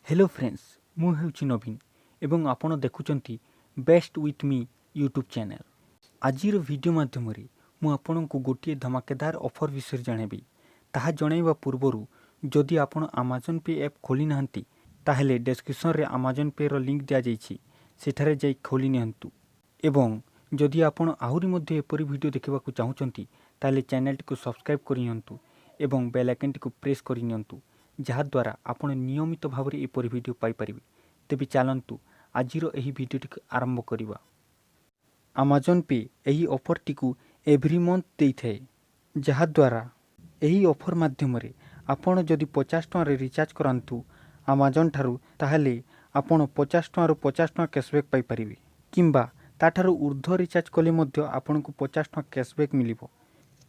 Hello friends, ମୁଁ ହେଉଛି ନବୀନ ଏବଂ ଆପଣ ଦେଖୁଛନ୍ତି ବେଷ୍ଟ ୱିଥ୍ ମି ୟୁଟ୍ୟୁବ୍ ଚ୍ୟାନେଲ୍। ଆଜିର ଭିଡ଼ିଓ ମାଧ୍ୟମରେ ମୁଁ ଆପଣଙ୍କୁ ଗୋଟିଏ ଧମାକେଦାର ଅଫର୍ ବିଷୟରେ ଜଣାଇବି। ତାହା ଜଣାଇବା ପୂର୍ବରୁ ଯଦି ଆପଣ ଆମାଜନ୍ ପେ ଆପ୍ ଖୋଲି ନାହାନ୍ତି, ତାହେଲେ ଡେସ୍କ୍ରିପସନ୍ରେ ଆମାଜନ୍ ପେର ଲିଙ୍କ୍ ଦିଆଯାଇଛି, ସେଠାରେ ଯାଇ ଖୋଲି ନିଅନ୍ତୁ। ଏବଂ ଯଦି ଆପଣ ଆହୁରି ମଧ୍ୟ ଏପରି ଭିଡ଼ିଓ ଦେଖିବାକୁ ଚାହୁଁଛନ୍ତି, ତାହେଲେ ଚ୍ୟାନେଲଟିକୁ ସବସ୍କ୍ରାଇବ୍ କରିନିଅନ୍ତୁ ଏବଂ ବେଲ୍ ଆଇକନ୍ଟିକୁ ପ୍ରେସ୍ କରିନିଅନ୍ତୁ, ଯାହାଦ୍ୱାରା ଆପଣ ନିୟମିତ ଭାବରେ ଏପରି ଭିଡ଼ିଓ ପାଇପାରିବେ। ତେବେ ଚାଲନ୍ତୁ, ଆଜିର ଏହି ଭିଡ଼ିଓଟିକୁ ଆରମ୍ଭ କରିବା। ଆମାଜନ୍ ପେ ଏହି ଅଫର୍ଟିକୁ ଏଭ୍ରି ମନ୍ଥ ଦେଇଥାଏ, ଯାହାଦ୍ୱାରା ଏହି ଅଫର୍ ମାଧ୍ୟମରେ ଆପଣ ଯଦି 50 ଟଙ୍କାରେ ରିଚାର୍ଜ କରାନ୍ତୁ ଆମାଜନ୍ ଠାରୁ, ତାହେଲେ ଆପଣ 50 ଟଙ୍କାରୁ 50 ଟଙ୍କା କ୍ୟାସବ୍ୟାକ୍ ପାଇପାରିବେ କିମ୍ବା ତା'ଠାରୁ ଉର୍ଦ୍ଧ୍ୱ ରିଚାର୍ଜ କଲେ ମଧ୍ୟ ଆପଣଙ୍କୁ 50 ଟଙ୍କା କ୍ୟାସବ୍ୟାକ୍ ମିଳିବ।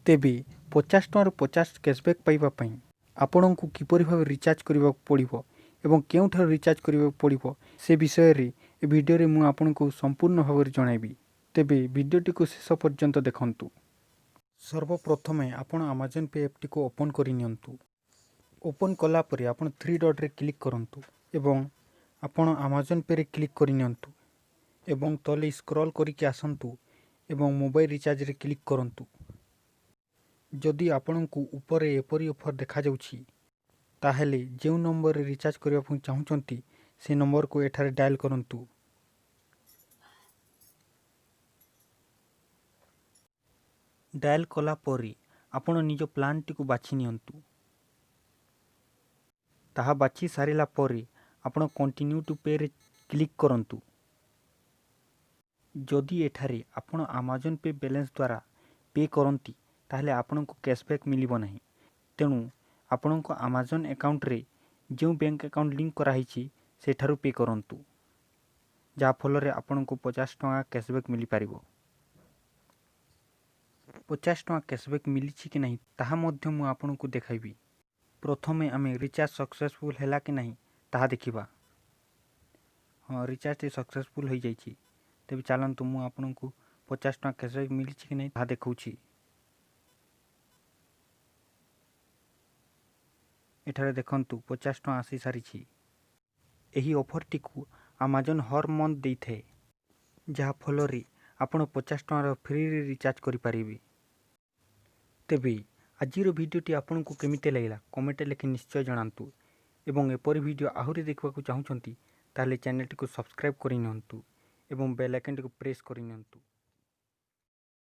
ତେବେ 50 ଟଙ୍କାରୁ 50 କ୍ୟାସବ୍ୟାକ୍ ପାଇବା ପାଇଁ ଆପଣଙ୍କୁ କିପରି ଭାବେ ରିଚାର୍ଜ କରିବାକୁ ପଡ଼ିବ ଏବଂ କେଉଁଠାରୁ ରିଚାର୍ଜ କରିବାକୁ ପଡ଼ିବ, ସେ ବିଷୟରେ ଏ ଭିଡ଼ିଓରେ ମୁଁ ଆପଣଙ୍କୁ ସମ୍ପୂର୍ଣ୍ଣ ଭାବରେ ଜଣାଇବି। ତେବେ ଭିଡ଼ିଓଟିକୁ ଶେଷ ପର୍ଯ୍ୟନ୍ତ ଦେଖନ୍ତୁ। ସର୍ବପ୍ରଥମେ ଆପଣ ଆମାଜନ୍ ପେ ଆପ୍ଟିକୁ ଓପନ୍ କରିନିଅନ୍ତୁ। ଓପନ୍ କଲା ପରେ ଆପଣ ଥ୍ରୀ ଡଟ୍ରେ କ୍ଲିକ୍ କରନ୍ତୁ ଏବଂ ଆପଣ ଆମାଜନ୍ ପେରେ କ୍ଲିକ୍ କରିନିଅନ୍ତୁ ଏବଂ ତଳେ ସ୍କ୍ରଲ୍ କରିକି ଆସନ୍ତୁ ଏବଂ ମୋବାଇଲ୍ ରିଚାର୍ଜରେ କ୍ଲିକ୍ କରନ୍ତୁ। ଯଦି ଆପଣଙ୍କୁ ଉପରେ ଏପରି ଅଫର୍ ଦେଖାଯାଉଛି, ତାହେଲେ ଯେଉଁ ନମ୍ବରରେ ରିଚାର୍ଜ କରିବା ପାଇଁ ଚାହୁଁଛନ୍ତି, ସେ ନମ୍ବରକୁ ଏଠାରେ ଡାଏଲ୍ କରନ୍ତୁ। ଡାଏଲ୍ କଲା ପରେ ଆପଣ ନିଜ ପ୍ଲାନ୍ଟିକୁ ବାଛି ନିଅନ୍ତୁ। ତାହା ବାଛି ସାରିଲା ପରେ ଆପଣ କଣ୍ଟିନ୍ୟୁ ଟୁ ପେରେ କ୍ଲିକ୍ କରନ୍ତୁ। ଯଦି ଏଠାରେ ଆପଣ ଆମାଜନ୍ ପେ ବାଲାନ୍ସ ଦ୍ୱାରା ପେ କରନ୍ତି, ତାହେଲେ ଆପଣଙ୍କୁ କ୍ୟାସବ୍ୟାକ୍ ମିଳିବ ନାହିଁ। ତେଣୁ ଆପଣଙ୍କ ଆମାଜନ୍ ଆକାଉଣ୍ଟରେ ଯେଉଁ ବ୍ୟାଙ୍କ ଆକାଉଣ୍ଟ ଲିଙ୍କ୍ କରାହେଇଛି, ସେଠାରୁ ପେ କରନ୍ତୁ, ଯାହାଫଳରେ ଆପଣଙ୍କୁ 50 ଟଙ୍କା କ୍ୟାସବ୍ୟାକ୍ ମିଳିପାରିବ। 50 ଟଙ୍କା କ୍ୟାସବ୍ୟାକ୍ ମିଳିଛି କି ନାହିଁ, ତାହା ମଧ୍ୟ ମୁଁ ଆପଣଙ୍କୁ ଦେଖାଇବି। ପ୍ରଥମେ ଆମେ ରିଚାର୍ଜ ସକ୍ସେସଫୁଲ୍ ହେଲା କି ନାହିଁ, ତାହା ଦେଖିବା। ହଁ, ରିଚାର୍ଜଟି ସକ୍ସେସଫୁଲ୍ ହୋଇଯାଇଛି। ତେବେ ଚାଲନ୍ତୁ, ମୁଁ ଆପଣଙ୍କୁ 50 ଟଙ୍କା କ୍ୟାସବ୍ୟାକ୍ ମିଳିଛି କି ନାହିଁ, ତାହା ଦେଖାଉଛି। ଏଠାରେ ଦେଖନ୍ତୁ, 50 ଟଙ୍କା ଆସିସାରିଛି। ଏହି ଅଫର୍ଟିକୁ ଆମାଜନ୍ ହର୍ ମନ୍ଥ ଦେଇଥାଏ, ଯାହାଫଳରେ ଆପଣ 50 ଟଙ୍କାର ଫ୍ରିରେ ରିଚାର୍ଜ କରିପାରିବେ। ତେବେ ଆଜିର ଭିଡ଼ିଓଟି ଆପଣଙ୍କୁ କେମିତି ଲାଗିଲା, କମେଣ୍ଟରେ ଲେଖି ନିଶ୍ଚୟ ଜଣାନ୍ତୁ ଏବଂ ଏପରି ଭିଡ଼ିଓ ଆହୁରି ଦେଖିବାକୁ ଚାହୁଁଛନ୍ତି, ତାହେଲେ ଚ୍ୟାନେଲଟିକୁ ସବସ୍କ୍ରାଇବ୍ କରିନିଅନ୍ତୁ ଏବଂ ବେଲ୍ ଆଇକନ୍ଟିକୁ ପ୍ରେସ୍ କରିନିଅନ୍ତୁ।